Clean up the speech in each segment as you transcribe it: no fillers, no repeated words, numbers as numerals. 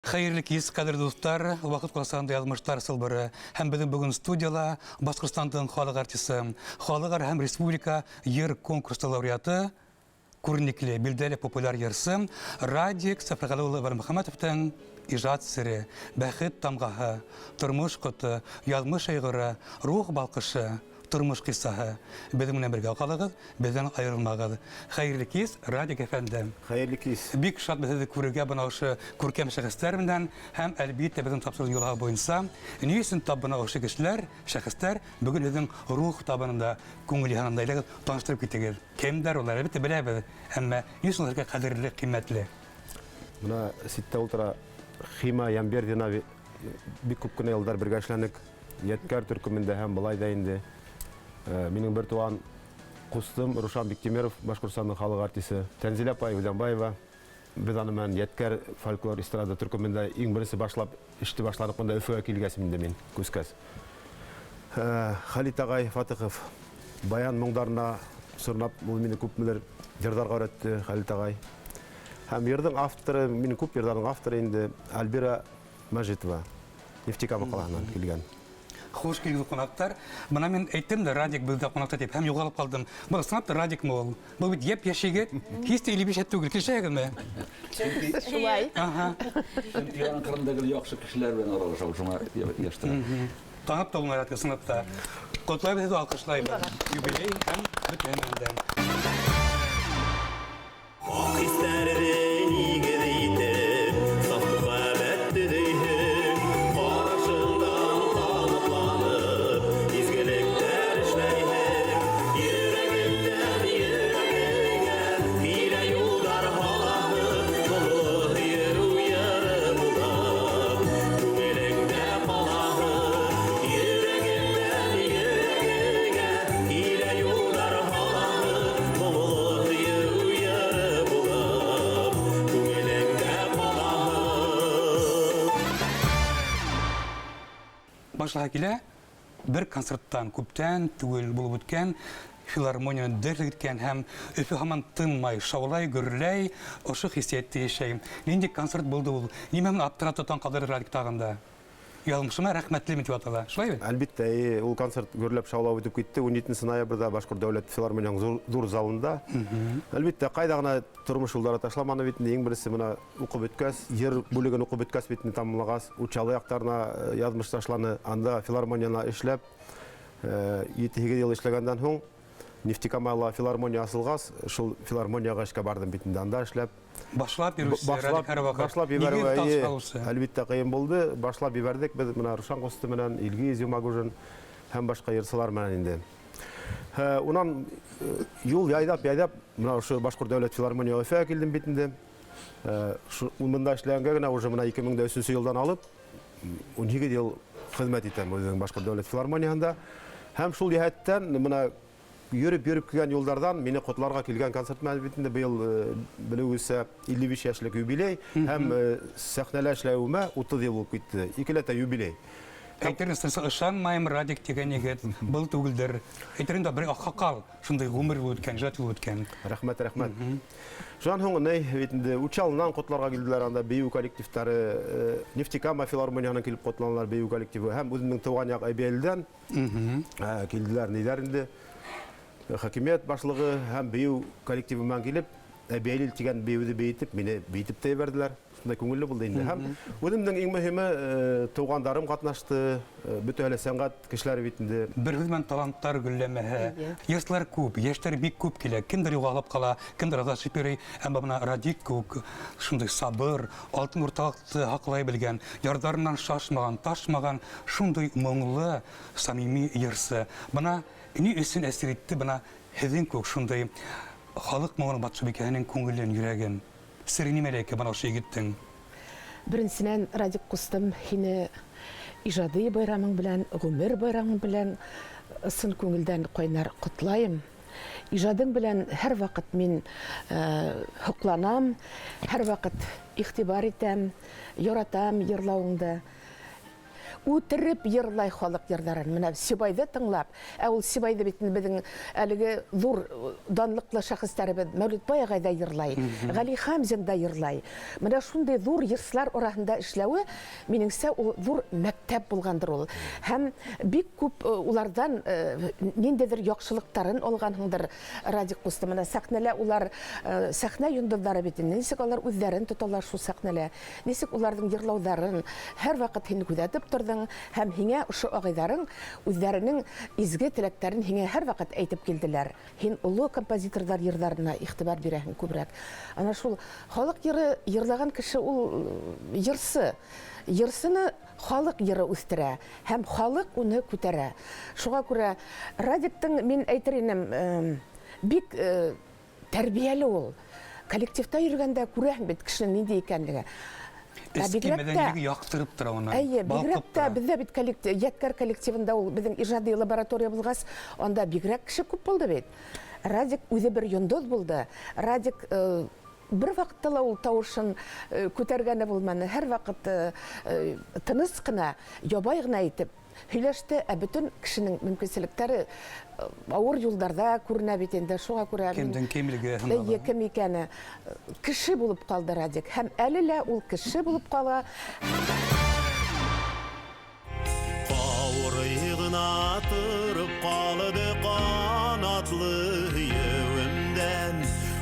Хәйерле кис, ҡәҙерле дуҫтар! Ваҡыт ҡуласағында яҙмыштар сылбыры. Һәм беҙҙең бөгөн студияла Башҡортостандың халыҡ артисы, халыҡ-ара һәм республика йыр конкурсы лауреаты, күренекле, билдәле популяр йырсы Радик Сәфәрғәле улы Вәлмөхәмәтовтың ижад сере, бәхет тамғаһы, тормош ҡото, яҙмыш айғыры, рух балҡышы, Тормош ҡиссаһы. Беҙҙең менән бергә ҡалығыҙ, беҙҙән айырылмағыҙ. Хәйерле кис, Радик әфәнде. Хәйерле кис. Бик шатбыҙ һеҙҙе күрергә бына ошо күркәм шәхестәр менән һәм, әлбиттә, беҙҙең тапшырыуҙың йолаһы буйынса, ни өсөн тап бына ошо кешеләр, шәхестәр бөгөн һеҙҙең рух табынында, күңел йыһанында? Әйҙәгеҙ, таныштырып китегеҙ. Кемдәр улар? Әлбиттә, беләбеҙ, әммә ни өсөн улар һеҙгә ҡәҙерле, ҡиммәтле? Бына ситтә ултыра Хима Ямбердина, бик күп кенә йылдар бергә эшләнек. Ядкәр төркемендә һәм былай да инде. Минең бер туган кустым Рушан Биктимеров, Башкортстанның халык артисы. Тәнзилә апай Үҙәнбаева. Без аны менән Ядкәр фольклор эстрада төркемендә иң беренче башлап эште башланык монда Өфөгә килгәс инде мин күскәс. Халит агай Фатыхов баян моңдарына сорнап, ул мине күпмелер йырдарга өйрәтте Халит агай. Һәм йырдың авторы, минем күп йырдарның авторы инде Альбира Мәжитова. Нефтекама ҡалаһынан килгән. Хуш килгән ҡунаҡтар. Бына мин әйттем дә, Радик беҙҙә ҡунаҡта тип, һәм юғалып ҡалдым. Был ысынлап та Радикмы ул? Был бит йәп-йәш егет, һис тә 55 түгел. Килешәһегеҙме? Шулай. Ага. Чөнки аның кырында гел яхшы кешеләр белән аралаша, ул шуңа яшь тора. Танып та булмай Радик, ысынлап та. Котлайбыҙ һеҙҙе, алҡышлайбыҙ. Юбилей һәм бөтәһен белән. Ак хисләрне нигез итеп, Саф мөхәббәт төзисең. Карашыңнан канатланып, Изгелекләр эшләйсең. Йөрәгемнән йөрәгеңә Килә юлдар һалаһың. Моңло һөю йыры булып, Күңелеңдә калаһың. Йөрәгемнән йөрәгеңә Килә юлдар һалаһың. Моңло һөю йыры булып, Күңелеңдә калаһың. Башлаһа килә, бер концерттан күптән түгел булып үткән филармонияне дер селкеткән һәм Өфө һаман тынмай, шаулай, гөрләй, ошо хиссияттә яшәй. Нинди концерт булды ул? Нимә белән аптыратты, таң калдырды Радик тагын да? Язмышыма рәхмәтлемен дип атала. Шулай бит? Әлбиттә, и, ул концерт гөрләп шаулап үтеп китте. 17 ноябрьдә Башкорт дәүләт филармонияның зур, зур залында. Әлбиттә, кайда гына тормыш юлдары ташламаны бит инде. Иң беренче менә укып беткәч, йыр бүлеген укып беткәч бит инде тәмамлагач, Учалы яктарына э, язмыш ташланы. Анда филармонияна эшләп, 7-8 ел эшләгәннән һуң Нефтекамала филармония асылгач, шул филармониягә эшкә бардым бит инде. Анда эшләп Башлап йөрүче Башлап, башлап ебәрү, әйе, әлбиттә кыен булды. Башлап ебәрдек без менә Рушан Косты менән, Илгиз Юмагужин һәм башка йырчылар менән инде. Унан юл яйдап, яйдап, менә ошо Башкорт дәүләт филармония Өфөгә килдем бит инде. Ул монда эшләгәнгә генә уже менә 2003 елдан алып 18 ел хезмәт итәм үзенең Башкорт дәүләт филармониясендә. Һәм шул җәһәттән менә Йөреп-йөреп килгән юлдардан мине котларга килгән концерт белән бит инде быел, белүегезчә, 55 яшьлек юбилей һәм сәхнәлә эшләвемә 30 ел булып китте. Икеләтә юбилей. Әйтерсең, син ышанмайм, Радик дигән егет был түгелдер. Әйтерсең дә бер аксакал, шундый гомер юлы үткән, иҗат юлы үткән. Рәхмәт, рәхмәт. Шуннан һуң ни бит инде Учалынан котларга килделәр анда бию коллективтары, Нефтекама филармонияһеннән килеп котланалар бию коллективы һәм үземнең туган як Әбиәлдән Килделәр ниләр инде. Хакимият башлыгы һәм бию коллективы белән килеп, Әбиәлил дигән биюне биетеп, мине биетеп тә җибәрделәр. Шундай күңелле булды инде. Һәм үземнең иң мөһиме, тугандарым катнашты, бөтә әле сәнгать кешеләре бит инде. Бер сүз белән талантлар гөлләмәһе. Яшьләр күп, яшьләр бик күп килә. Кемдер югалып кала, кемдер адашып йөри. Әмма менә Радик күк шундый сабыр, алтын урталыкты һаклай белгән, ярдарыннан шашмаган, ташмаган Шундый моңлы, самими йырчы. Бына ни өчен әсир итте бына һеҙҙең кеүек шундый халык моңының батшабикәһенең күңелен, йөрәген? Сере нимәлә икән бына ошо егеттең? Беренсенән, Радик кустым, һине ижади байрамың белән, гомер байрамың белән ысын күңелдән кайнар котлаем. Ижадың белән һәрвакыт мин һокланам, һәрвакыт игътибар итәм, яратам йырлавыңды. Үтереп йырлай халыҡ йырҙарын. Менә Сибайҙы тыңлап, ә ул Сибайҙы бит инде беҙҙең әлеге ҙур данлыҡлы шәхестәребеҙ Мәүлитбай ағай ҙа йырлай, Ғәли Хәмзин да йырлай. Менә шундай ҙур йырсылар араһында эшләүе, минеңсә, ул ҙур мәктәп булғандыр ул. Һәм бик күп уларҙан ниндәйҙер яҡшылыҡтарын алғанһыңдыр, Радик ҡусты. Менә сәхнәлә улар сәхнә йондоҙҙары бит инде. Нисек алар үҙҙәрен тоталар шул сәхнәлә, нисек уларҙың йырлауҙарын һәр ваҡыт һин күҙәтеп торҙоң, һәм һиңә ошо ағайҙарың үҙҙәренең изге теләктәрен һиңә һәр ваҡыт әйтеп килделәр. Һин оло композиторҙар йырҙарына иғтибар бирәһең күберәк. Ана шул халыҡ йыры йырлаған кеше ул йырсы. Йырсыны халыҡ йыры үҫтерә һәм халыҡ уны күтәрә. Шуға күрә Радиктың, мин әйтер инем, бик тәрбиәле ул. Коллективта йөрөгәндә күрәһең бит кешенең ниндәй икәнлеге. Эске мәҙәнилеге яҡтырып тора уны. Әйе, бигерәк тә беҙҙә бит Ядкәр коллективында ул беҙҙең ижади лаборатория булғас, анда бигерәк кеше күп булды бит. Радик үҙе бер йондоҙ булды. Радик бер ваҡытта ла ул тауышын күтәргәне булманы. Һәр ваҡыт тыныс ҡына, ябай ғына итеп һөйләште, ә бөтөн кешенең мөмкинселектәре ауыр юлдарҙа күренә бит инде. Шуға күрә кемдең кемлеге һынала. Кем икәне. Кеше булып ҡалды Радик. Һәм әле лә ул кеше булып ҡала. Ҡаурый ғына тороп ҡалды ҡанатлы һөйөүемдән,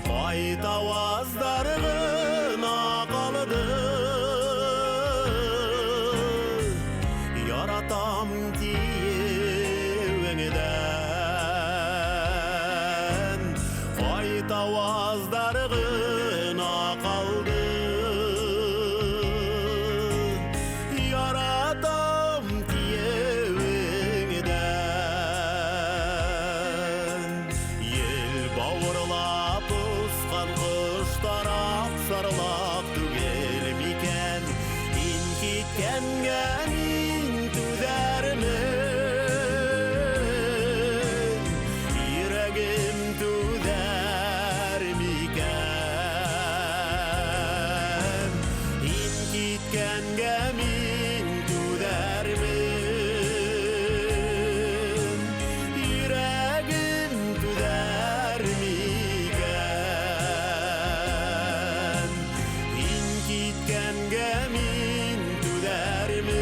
ҡайтауаздар ғына ҡалды. Яратам тиеүеңдән, ҡайтауаздар ғына ҡалды. Яратам тиеүеңдән. Ел бауырлап осҡан ҡоштар аҡсарлаҡ түгел микән? Һин киткәнгә мин түҙәрмен, йөрәгем түҙәр микән? Һин киткәнгә мин түҙәрмен, йөрәгем түҙәр микән? Һин киткәнгә мин түҙәрмен,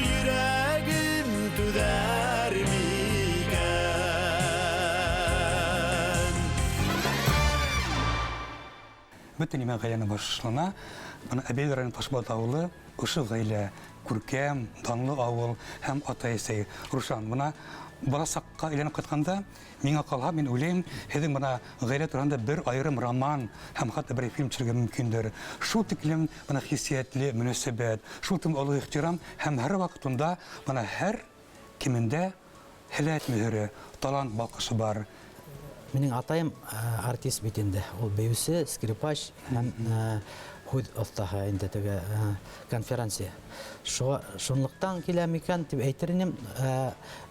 йөрәгем түҙәр микән? Бөтә нимә ғаиләне башлана. Бына Әбйәлил районы Ташбулат ауылы, ошо ғаилә, күркәм, данлы ауыл һәм атай-әсәй. Рушан, бына бала саҡҡа әйләнеп ҡайтҡанда, миңә ҡалһа, мин уйлайым, һеҙҙең бына ғаилә тураһында бер айырым роман һәм хатта бер фильм төшөрөргә мөмкиндер. Шул тиклем бына хиссиәтле мөнәсәбәт, шул тиклем оло ихтирам һәм һәр ваҡыт унда бына һәр кемендә һәләт мөһөрө, талант балҡышы бар. Минең атайым артист бит инде. Ул бейеүсе, скрипач һәм һүҙ оҫтаһы инде теге конференция. Шунлыҡтан килә микән тип әйтер инем,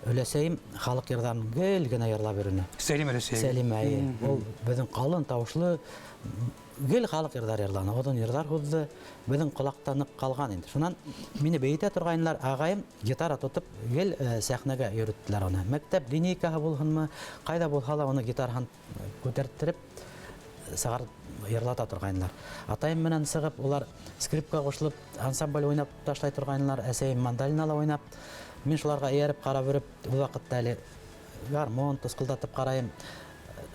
өләсәйем халыҡ йырҙарын гел генә йырлап йөрөнө. Сәлимә өләсәйем. Сәлимә, эйе. Ул беҙҙең ҡалын тауышлы гел халыҡ йырҙар йырланы, оҙон йырҙар һуҙҙы, беҙҙең ҡолаҡта ныҡ ҡалған инде. Шунан мине бейетә торғайнылар, ағайым гитара тотоп гел сәхнәгә йөрөттөләр уны. Мәктәп линейкаһы булһынмы, ҡайҙа булһа ла уны гитараһын күтәрттереп сығарып йырлата торғайнылар. Атайым менән сығып, улар скрипка ҡушылып ансамбль уйнап ташлай торғайнылар, әсәйем мандолинала уйнап. Мин шуларға эйәреп ҡарап йөрөп, ул ваҡытта әле гармун тысҡылдатып ҡарайым.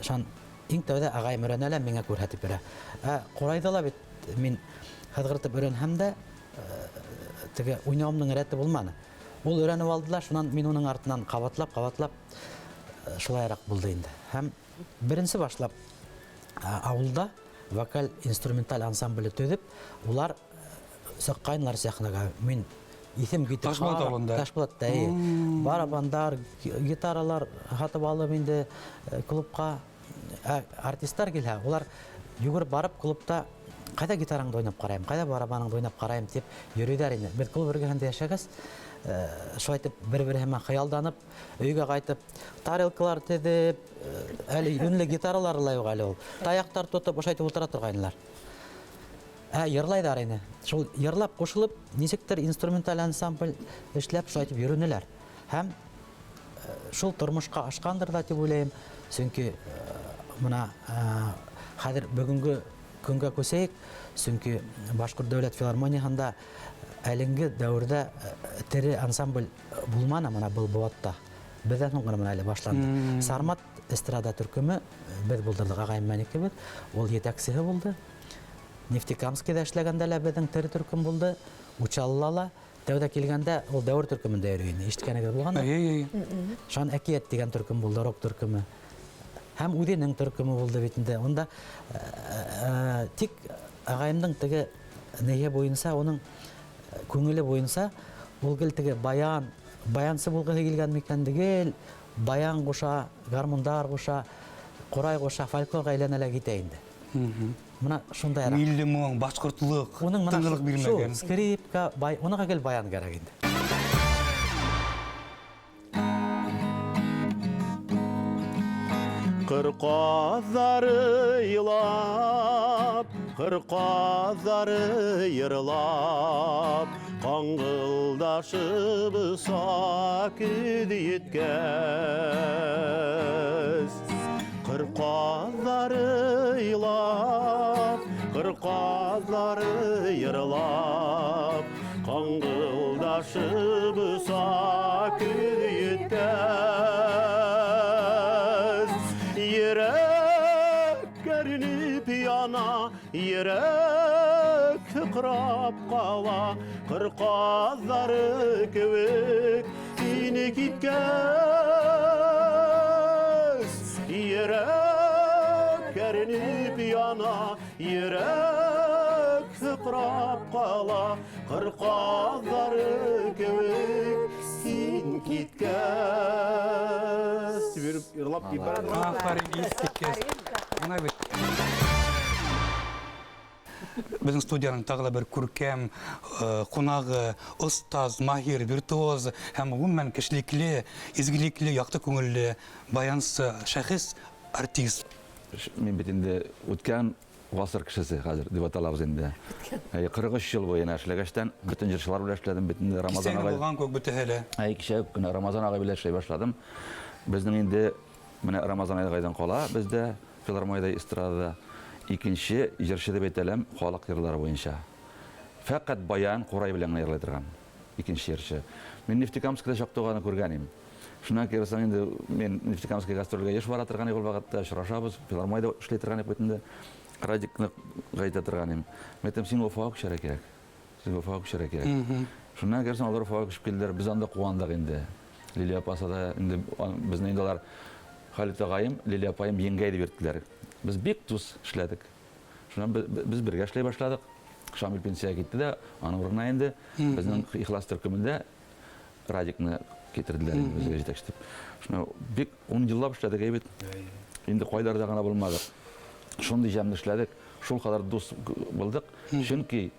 Шан иң тәүҙә ағайым өйрәнә лә миңә күрһәтеп бирә. Ә ҡурайҙы ла бит мин һыҙғыртып өйрәнһәм дә, теге уйнауымдың рәте булманы. Ул өйрәнеп алдылар, шунан мин уның артынан ҡабатлап, ҡабатлап, шулайыраҡ булды инде. Һәм беренсе башлап, ауылда вокаль инструменталь ансамбле төҙөп, улар сыҡҡайнылар сәхнәгә. Мин иҫем китеп Ташбулат ауылында. Ташбулатта, эйе. Барабандар, гитаралар һатып алып инде клубҡа. Артисттар килһә, улар йүгереп барып клубта ҡайҙа гитараңды уйнап ҡарайым, ҡайҙа барабаныңды уйнап ҡарайым тип йөрөйҙәр ине. Беҙ клуб эргәһендә йәшәгәс, шулай итеп бер-береһе менән хыялданып, өйгә ҡайтып, тарелкалар теҙеп, әле йүнле гитаралар ла юҡ әле ул. Таяҡтар тотоп, ошайтып ултыра торғайнылар. Ә йырлайҙар ине. Шул йырлап ҡушылып, нисектер инструменталь ансамбль эшләп шулай итеп йөрөнөләр. Һәм шул тормошҡа ашҡандыр ҙа тип уйлайым. Сөнки мына хәҙер бөгөнгө көнгә күсәйек, сөнки Башҡорт дәүләт филармонияһында әлеңге дәүерҙә тере ансамбль булманы мына был быуатта. Беҙҙән һуң ғына мына әле башланды. Сармат эстрада төркөмө беҙ булдырҙыҡ, ағайым менән икебеҙ. Ул етәксеһе булды. Нефтекамскиҙа эшләгәндә лә беҙҙең тере төркөм булды. Учалыла ла тәүҙә килгәндә ул дәүер төркөмөндә йөрөй ине. Ишеткәнегеҙ булғандыр? Эйе, эйе. Шунан Әкиәт тигән төркөм булды, рок төркөмө. Һәм үҙенең төркөмө булды бит инде. Унда тик ағайымдың теге нейе буйынса, уның күңеле буйынса, ул гел теге баян, баянсы булғыһы килгән микән, гел баян ҡуша, гармундар ҡуша, ҡурай ҡуша, фольклорға әйләнә лә китә инде. Мына шундайыраҡ. Милли моң, башҡортлоҡ, Уның мына тынғылыҡ бирмәгән. шул скрипка, уныға гел баян кәрәк инде. Ҡыр ҡаҙҙары илап, ҡыр ҡаҙҙары йырлап, ҡаңғылдашып оса көҙ еткәс. Ҡыр ҡаҙҙары илап, ҡыр ҡаҙҙары йырлап, ҡаңғылдашып оса көҙ еткәс. Йөрәк әрнеп яна, йөрәк һыҡрап ҡала, ҡыр ҡаҙҙары кеүек һине киткәс. Йөрәк әрнеп яна, йөрәк һыҡрап ҡала, ҡыр ҡаҙҙары кеүек һин киткәс. Биреп йырлап ебәрә. Афарин, иҫ киткәс. Бына бит. Беҙҙең студияның тағы ла бер күркәм ҡунағы, остаз, маһир, виртуоз һәм ғөмүмән кешелекле, изгелекле, яҡты күңелле баянсы, шәхес, артист. Мин бит инде үткән ғасыр кешесе хәҙер дип аталабыҙ инде. Әй, ҡырыҡ өс йыл буйына эшләгәстән, бөтөн йырсылар белән эшләдем, бит инде Рамазан Кисәге ағай. булған күк бөтәһе лә. Әй, кисә үк кенә Рамазан ағай белән эшләй башладым. Беҙҙең инде менә Рамазан ағайҙан ҡала беҙҙә филармониядә, эстрадада икенсе йырсы тип әйтәләм, халыҡ йырлары буйынса. Фәҡәт баян, ҡурай белән генә йырлай торған икенсе йырсы. Мин Нефтекамскиҙа чакта уғаны күргән инем. Шунан кире инде мин Нефтекамский гастролгә еш бара торган ул ваҡытта, осрашабыҙ, филармониядә эшләй торган идек бит инде. Радикны әйтә торган идем. Мин әйтәм, син Уфаға күсергә кәрәк. Син Уфаға күсергә кәрәк. Шунан кире алар Уфаға күсеп килделәр. Без анда ҡыуандыҡ инде. Лилия апасы да инде безне инде алар Халит ағайым, Лилия апайым еңгәй дип йөрттеләр. Без бик дус эшләдек. Шунан без бергә эшләй башладык. Шамил пенсияға китте дә, аның урынына инде безнең Ихлас төркөмөндә Радикны китерделәр инде безгә җитәкче дип. Шуны бик ун еллап эшләдек әйбәт. Инде кайларда гына булмадык. Шундый җәмле эшләдек, шул кадәр дус булдык. Чөнки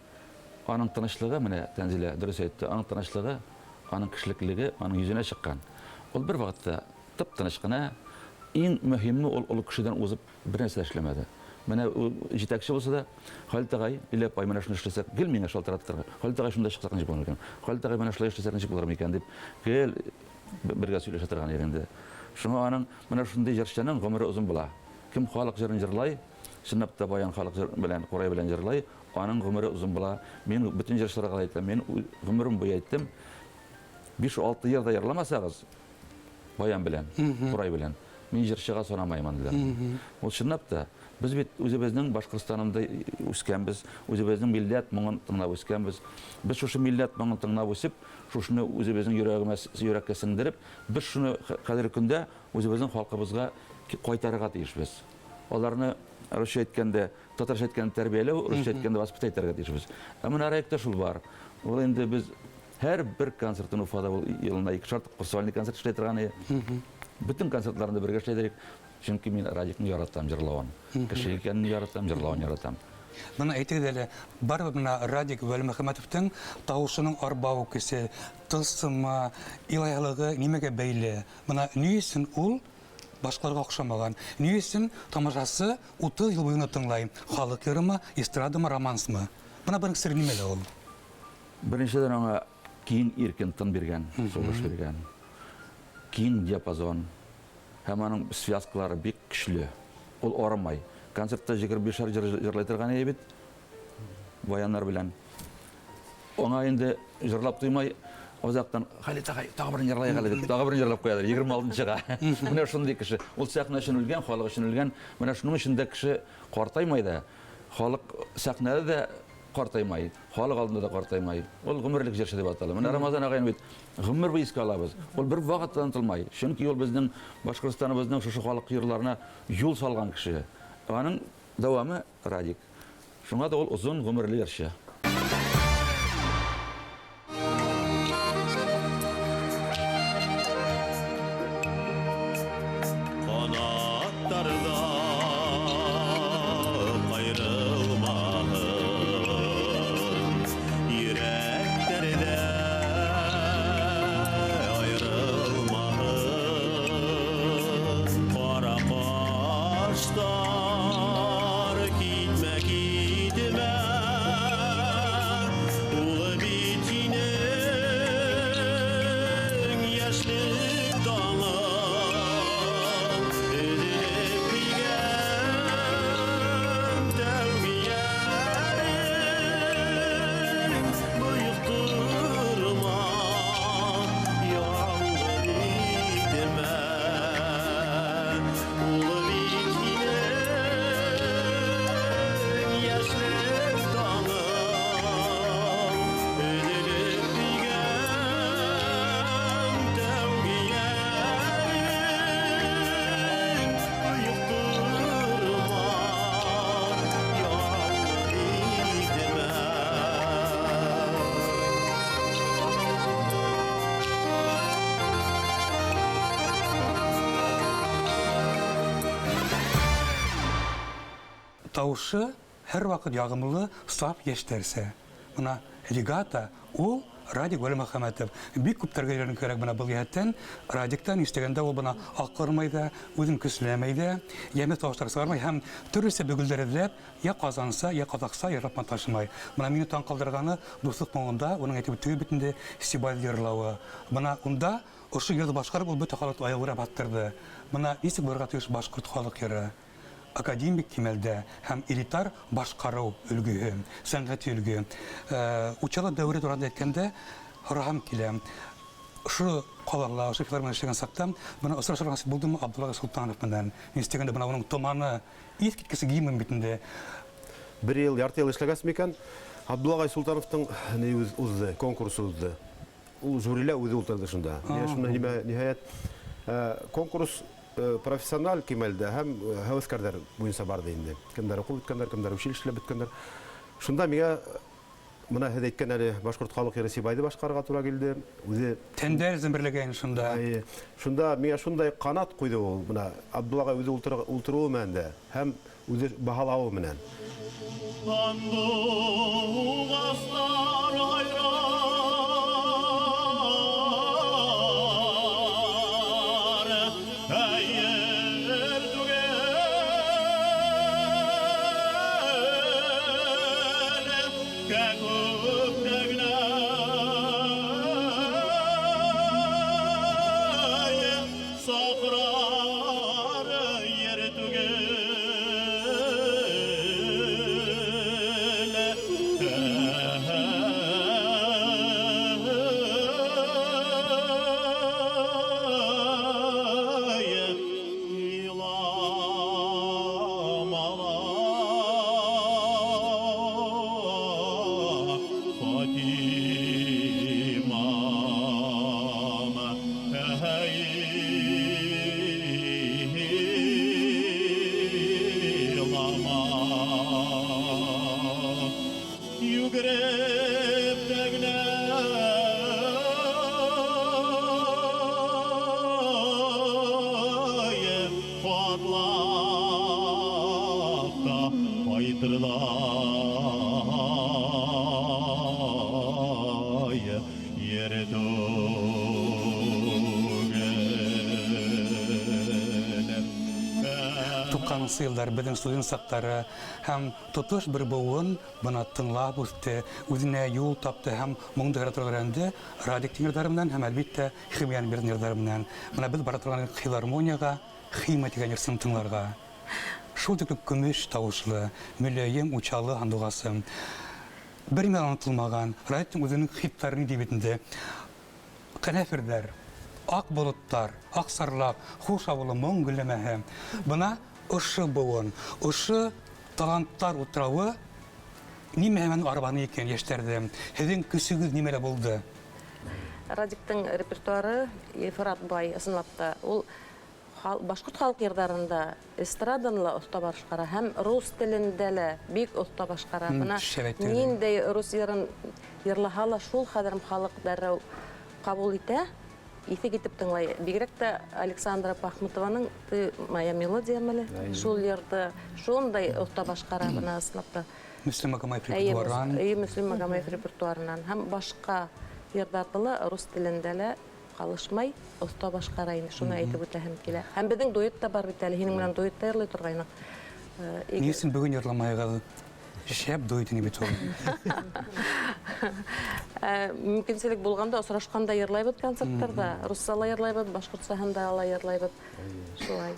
аның тынычлыгы, менә Тәнзилә дөрес әйтте, аның тынычлыгы, аның кешелеклеге аның йөзенә чыккан. Ул бер вакытта тып-тыныч кына, иң мөһиме ул олы кешедән узып бер нәрсә эшләмәде. Менә ул җитәкче булса да, Халит агай, Лилия апай, менә шуны эшләсәк, гел миңа шалтыратып торыр. Халит агай шунда чыксак ничек булыр микән? Халит агай менә шулай эшләсәк ничек булыр микән дип, гел бергә сөйләшә торган иде инде. Шуңа аның менә шундый җырчының гомере озын була. Кем халык җырын җырлай, чынлап та баян халык җыр белән, курай белән җырлай, аның гомере озын була. Мин бөтен җырчыларга әйтәм, мин гомерем буе әйттем, биш-алты ел да җырламасагыз, баян белән, курай белән, мин җырчыга санамаймын диләр. Ул чынлап та, без бит үзебезнең Башкортстанында үскәнбез, үзебезнең милләт моңын тыңлап үскәнбез. Без шушы милләт моңын тыңлап үсеп, шушыны үзебезнең йөрәгебезгә, йөрәккә сеңдереп, без шуны хәзерге көндә үзебезнең халкыбызга кайтарырга тиешбез. Аларны русча әйткәндә, татарча әйткәндә тәрбияләү, русча әйткәндә воспитать итәргә тиешбез. Ә менә Радикта шул бар. Ул инде без һәр бер концертын Уфада ул елына ике шарт сольный концерт эшләй торган иде. Бөтен концертларында бергә эшләдек. Чөнки мин Радикны яратам җырлавын. Кеше икәнен яратам, җырлавын яратам. Бына әйтегеҙ әле, барыбер бына Радик Вәлимөхәмәтовтың тауышының арбау көсө, тылсымы, илаһилығы нимәгә бәйле? Бына ни өсөн ул башҡаларға оҡшамаған? Ни өсөн тамашасы 30 йыл буйына тыңлай? Халыҡ йырымы, эстрадамы, романсмы? Бына бының сере нимәлә ул? Беренседән, аңа киң иркен тын биргән, сулыш биргән. Киң диапазон. Һәм аның связкалары бик көчле. Ул арымай. Концертта 25 җыр җырлай торган иде бит. Баяннар белән. Аңа инде җырлап туймай, озактан Халит агай, тагы берен җырлайык әле дип, тагы берен җырлап куядыр, 26-нчыга. Менә шундый кеше. Ул сәхнә өчен үлгән, халык өчен үлгән. Менә шуның өчен дә кеше картаймай да, халык сәхнәдә дә картаймай, халык алдында да картаймай. Ул гомерлек җырчы дип атала. Менә Рамазан агайны бит гомер буе искә алабыз. Ул бер вакытта да онытылмай. Чөнки ул безнең Башкортстаныбызның шушы халык җырларына юл салган кеше. Аның дәвамы Радик. Шуңа да ул озын гомерле җырчы. Канатларда кайрылмаһын, йөрәкләрдә аерылмаһын. Кара кашлар, китмә, китмә, ул бит синең яшьлек таңың, өзелеп килгән тәүге ярең, боектырма, ялгыз итмә. Ул бит синең яшьлек таңың, өзелеп килгән тәүге ярең, боектырма, ялгыз итмә. Тавышы һәрвакыт ягымлы, саф яшьтәрсә. Бына легато ул Радик Вәлимөхәммәтов. Бик күптәргә өйрәнергә кәрәк бына был йәһәттән. Радиктан ишетгәндә ул бына акырмай да, үзен көсләмәй дә, ямьле тавышлар чыгармай һәм төрлесе бөгелдәр эҙләп, я Казанса, я Казахса йырлап маташмай. Бына мине таң ҡалдырғаны Дуҫлыҡ моңонда, уның әйтеп үттеге бит инде, Сибай йырлауы. Бына унда ошо йырҙы башҡарып, ул бөтә халыҡты аяғүрә баҫтырҙы. Бына нисек булырға тейеш башҡорт халыҡ йыры? Академик кимәлдә һәм элитар башҡарыу өлгөһө, сәнғәти өлгө. Учалы дәүере турында әйткәндә, һораһым килә. Ошо ҡалала, ошо филармония эшләгән саҡта, бына осрашырға насип булдымы Абдулла Солтанов менән? Нисек тигәндә, бына уның томаны, иҫ киткесе гимн бит инде. Бер йыл, ярты йыл эшләгәс микән, Абдулла ағай Солтановтың ни узды, конкурсы узды. Ул жюрилә үҙе ултырҙы шунда. Шунда ниһайәт, конкурс профессиональ кимәлдә һәм һәүәҫкәрҙәр буйынса барҙы инде. Кемдәр уҡып бөткәндәр, кемдәр училищелә бөткәндәр. Шунда миңә бына һеҙ әйткән әле башҡорт халыҡ йыры Сибайҙы башҡарырға тура килде. Үҙе Тәндәр зәмберләгән шунда. Әйе. Шунда миңә шундай ҡанат ҡуйҙы ул. Бына Абдулла ағай үҙе ултырыуы менән дә һәм үҙе баһалауы менән. Һандуғастар һайрар, хәйер түгел, кәкүк тәгнәй, саҡрар ер түгел. Йүгереп тәгнәй, ҡатлап та ҡайтырҙай, ер түгел. 90 йылдар беҙҙең студент саҡтары һәм тотош бер быуын бына тыңлап үҫте, үҙенә юл тапты һәм моңдо яратырға өйрәнде Радиктың йырҙары менән һәм әлбиттә Химияның биргән йырҙары менән. Бына беҙ бара торған филармонияға Хима тигән йырсыны тыңларға. Шул тиклем көмөш тауышлы, мөләйем учалы һандуғасы. Бер нимә онотолмаған, Радиктың үҙенең хиттары ни ти бит инде. Ҡәнәферҙәр, аҡ болоттар, аҡ сарлаҡ, хуш ауылы моң гөлләмәһе. Бына ошо быуын, ошо таланттар утрауы нимә менән арбаны икән йәштәрҙе? Һеҙҙең көсөгөҙ нимәлә булды? Радиктың репертуары ифрат бай, ысынлап та. Ул башҡорт халыҡ йырҙарында эстраданы ла оҫта башҡара һәм рус телендә лә бик оҫта башҡара. Бына ниндәй рус йырын йырлаһа ла шул хәҙер халыҡ дәррәү ҡабул итә, иҫе китеп тыңлай. Бигерәк тә Александра Пахмутованың Ты моя мелодия мәле, шул йырҙы шундай оҫта башҡара, бына ысынлап та. Мөслим Магомаев репертуарынан. Эйе, Мөслим Магомаев репертуарынан һәм башҡа йырҙарҙы ла рус телендә лә ҡалышмай оҫта башҡара инде, шуны әйтеп үтәһем килә. Һәм беҙҙең дуэт та бар бит әле, һинең менән дуэтта йырлай торғайныҡ. Ни өсөн бөгөн йырламайығыҙ? Шәп дуэт ине бит ул. Мөмкинселек булғанда осрашҡанда йырлайбыҙ концерттарҙа, русса ла йырлайбыҙ, башҡортсаһында ла йырлайбыҙ. Шулай.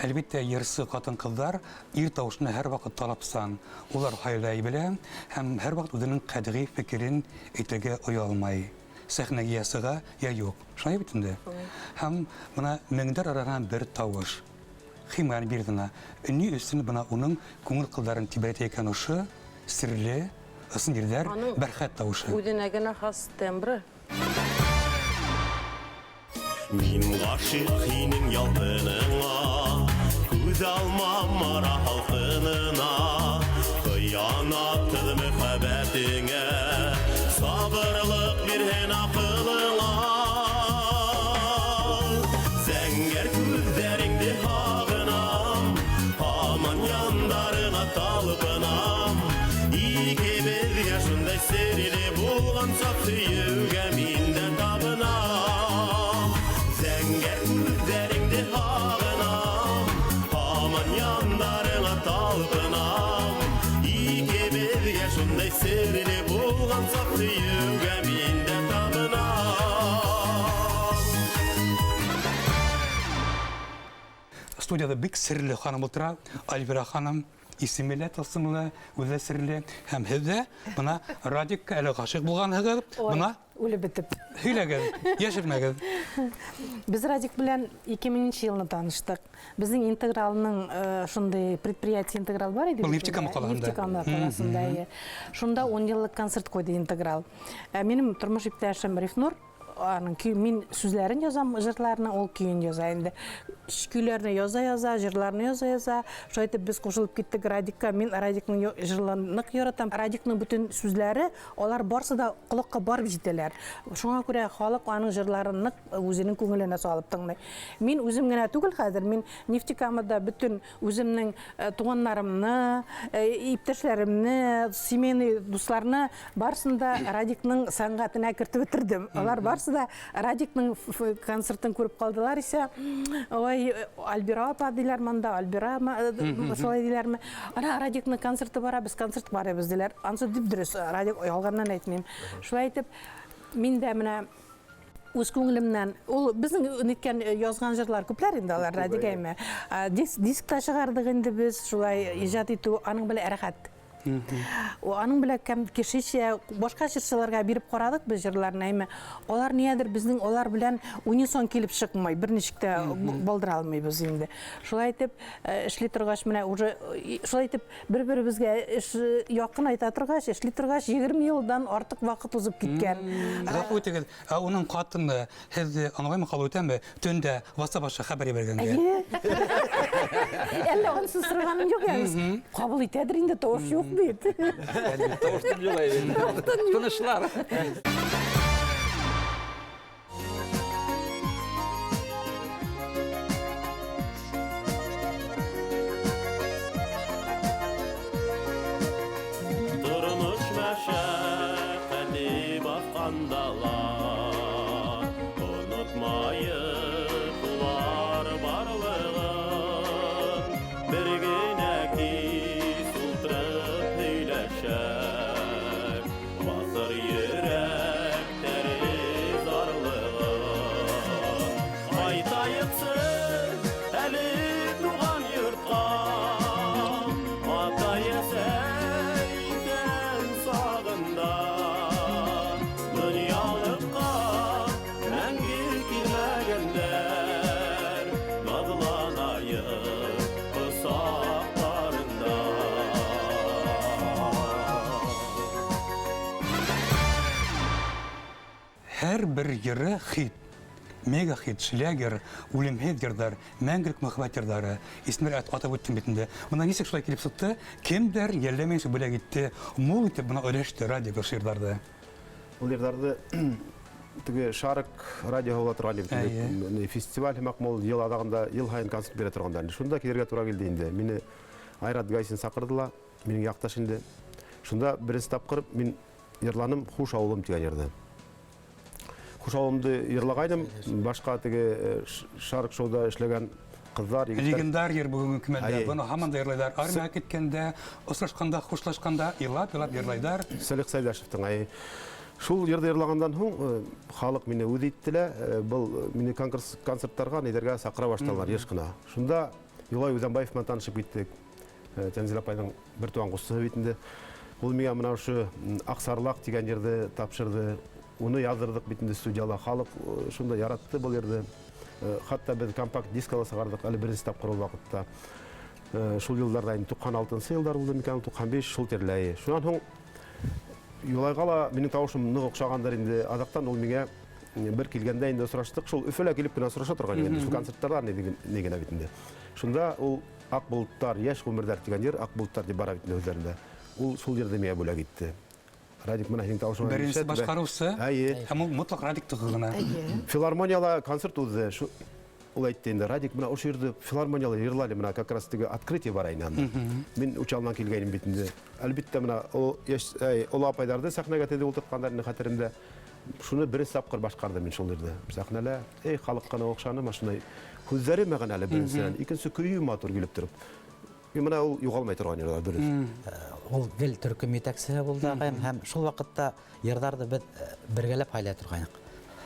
Әлбиттә, йырсы ҡатын-ҡыҙҙар ир тауышына һәр ваҡыт талапсан. Улар һайлай белә һәм һәр ваҡыт үҙенең ҡәтғи фекерен әйтергә оялмай. Сәхнәгә йә сыға, йә юҡ. Шулай бит инде. Һәм бына меңдәр араһынан бер тауыш. Химияны бирҙе. Ни өсөн бына уның күңел ҡылдарын тибрәтә икән ошо серле ысын ерҙәр Аның бәрхәт тауышы. Үҙенә генә хас тембры. Мин ғашиҡ һинең ялҡыныңа, күҙ алмам ара һалҡынына, хыянатһыҙ мөхәббәтеңә, сабырлыҡ бирһен аҡылыңа. Зәңгәр күҙҙәреңде һағынам, һаман яндарыңа талпынам. Икебеҙгә шундай серле булған саф һөйөүгә мин дә табынам. Зәңгәр күҙҙәреңде һағынам, һаман яндарыңа талпынам. Икебеҙгә шундай серле булған саф һөйөүгә мин дә табынам. Студияда бик серле ханым ултыра, Альвира ханым. Исеме лә тылсымлы, үҙе серле. Һәм һеҙ ҙә бына Радикка әле ғашиҡ булғанһығыҙ. Ой, Бына үлеп бөтөп. Һөйләгеҙ, йәшермәгеҙ. Беҙ Радик белән ике меңенсе йылны таныштыҡ. Беҙҙең Интегралның шундай предприятие Интеграл бар ине Был бит Нефтекама инде. ҡалаһында. Нефтекама ҡалаһында, эйе. Шунда ун йыллыҡ концерт ҡуйҙы Интеграл. Минең тормош иптәшем Рифнур, аның көй, мин сүзләрен язам, җырларны, ул көйен яза инде. Көйләрне яза-яза, җырларны яза-яза. Шулай итеп без кушылып киттек Радикка. Мин Радикның җырларын нык яратам. Радикның бөтен сүзләре, алар барсы да колакка барып җитәләр. Шуңа күрә халык аның җырларын нык үзенең күңеленә салып тыңлый. Мин үзем генә түгел хәзер, мин Нефтекамада бөтен үземнең туганнарымны, иптәшләремне, семейный дусларны барысын да Радикның сәнгатенә кертеп бетердем. Алар барысы да Радикның концертын күреп калдылар исә, ой, Альбира апа диләр монда, Альбира шулай диләрме? Ана Радикның концерты бара, без концерт барабыз диләр. Ансы дип дөрес, Радик ялганнан әйтмим. Шулай итеп, мин дә менә үз күңелемнән, ул безнең ниткән язган җырлар күпләр инде алар, Радик әйме. Диск та чыгардык инде без, шулай иҗат итү аның белән рәхәт. Аның белән кем кешечә башка җырчыларга биреп карадык без җырларны, әйме. Алар ниядер безнең алар белән унисон килеп чыкмый, берничек тә булдыра алмыйбыз инде. Шулай итеп эшли торгач, менә уже шулай итеп бер-беребезгә эш якынайта торгач, эшли торгач, 20 елдан артык вакыт узып киткән. Гафу итегез, ә уның хатыны һеҙҙе аңлаймы, кабул итәме? Төндә WhatsApp аша хәбәр ебәргәнгә. Әйе. Әллә ансыз сорағаным юҡ, ягъни. Ҡабул итәдер инде, тауыш юҡ бит. Тауыштан юҡ инде. Тынышлар. Тормош мәшәҡәте баҫҡанда ла онотмайыҡ улар барлығын. Бер Һәр бер йыры хит. Мега хит, шлягер, үлемһеҙ йырҙар, мәңгелек мөхәббәт йырҙары. Исемдәр атап үттем бит инде. Бына нисек шулай килеп сыҡты? Кемдәр йәлләмәйенсә бүләк итте, мул итеп бына өләште радио ошо йырҙарҙы. Ул йырҙарҙы теге Шарык радиоһы була торған бит. Фестиваль һымаҡ ул йыл аҙағында йыл һайын концерт бирә торғандар. Шунда килергә тура килде инде. Мине Айрат Гайсин саҡырҙы ла, минең яҡташ инде. Шунда беренсе тапҡыр мин йырланым Хуш ауылым тигән йырҙы. Хуш ауылымды йырлағайным, башҡа теге Шарык шоуда эшләгән ҡыҙҙар, егеттәр. Легендар йыр бөгөнгө көндә. Быны һаман да йырлайҙар. Армияға киткәндә, осрашҡанда, хушлашҡанда илап-илап йырлайҙар. Сәлих Сәйҙәшевтең ай. Шул йырҙы йырлағандан һуң халыҡ мине үҙ итте лә, был мине концерттарға, нейҙәргә саҡыра башланылар йыш ҡына. Шунда Юлай Үҙәнбаев менән танышып киттек. Тәнзил апайҙың бер туған ҡустыһы бит инде. Ул миңә мына ошо Аҡсарлаҡ тигән йырҙы тапшырҙы. Уны яҙҙырҙыҡ бит инде студияла. Халыҡ шунда яратты был йырҙы. Хатта беҙ компакт дискала сығарҙыҡ әле беренсе тапҡыр ул ваҡытта. Шул йылдарҙа инде туҡһан алтынсы йылдар булды микән, туҡһан биш шул тирәләй. Шунан һуң Юлайға ла минең тауышым ныҡ оҡшағандыр инде. Аҙаҡтан ул миңә бер килгәндә инде осраштыҡ. Шул Өфөлә килеп кенә осраша торған инде. Шул концерттарҙа ни генә бит инде. Шунда ул Аҡ болоттар, йәш ғүмерҙәр тигән йыр, Аҡ болоттар тип бара бит инде үҙҙәрендә. Ул шул йырҙы миңә бүләк итте. Радик менән һинең тауышыңа Беренсе башҡарыусы. Әйе. Һәм ул мотлаҡ Радиктыҡы ғына. Филармонияла концерт уҙҙы. Ул әйтте инде, Радик, мына ошо йырҙы филармонияла йырла әле, мына как раз теге открытие бара инде анда. Мин Учалынан килгәйнем бит инде. Әлбиттә, мына ул йәш, оло апайҙарҙы сәхнәгә теҙеп ултыртҡандар инде хәтеремдә. Шуны беренсе тапҡыр башҡарҙым мин шул йырҙы. Сәхнәлә, эй, халыҡ ҡына оҡшаны, шундай һүҙҙәре мәғәнәле беренсенән, икенсе көйө матур килеп тороп. Мына ул юғалмай торған йырлар дөрөҫ. Ул гел төркөм етәксеһе булды ағайым, һәм шул ваҡытта йырҙарҙы беҙ бергәләп һайлай торғайныҡ.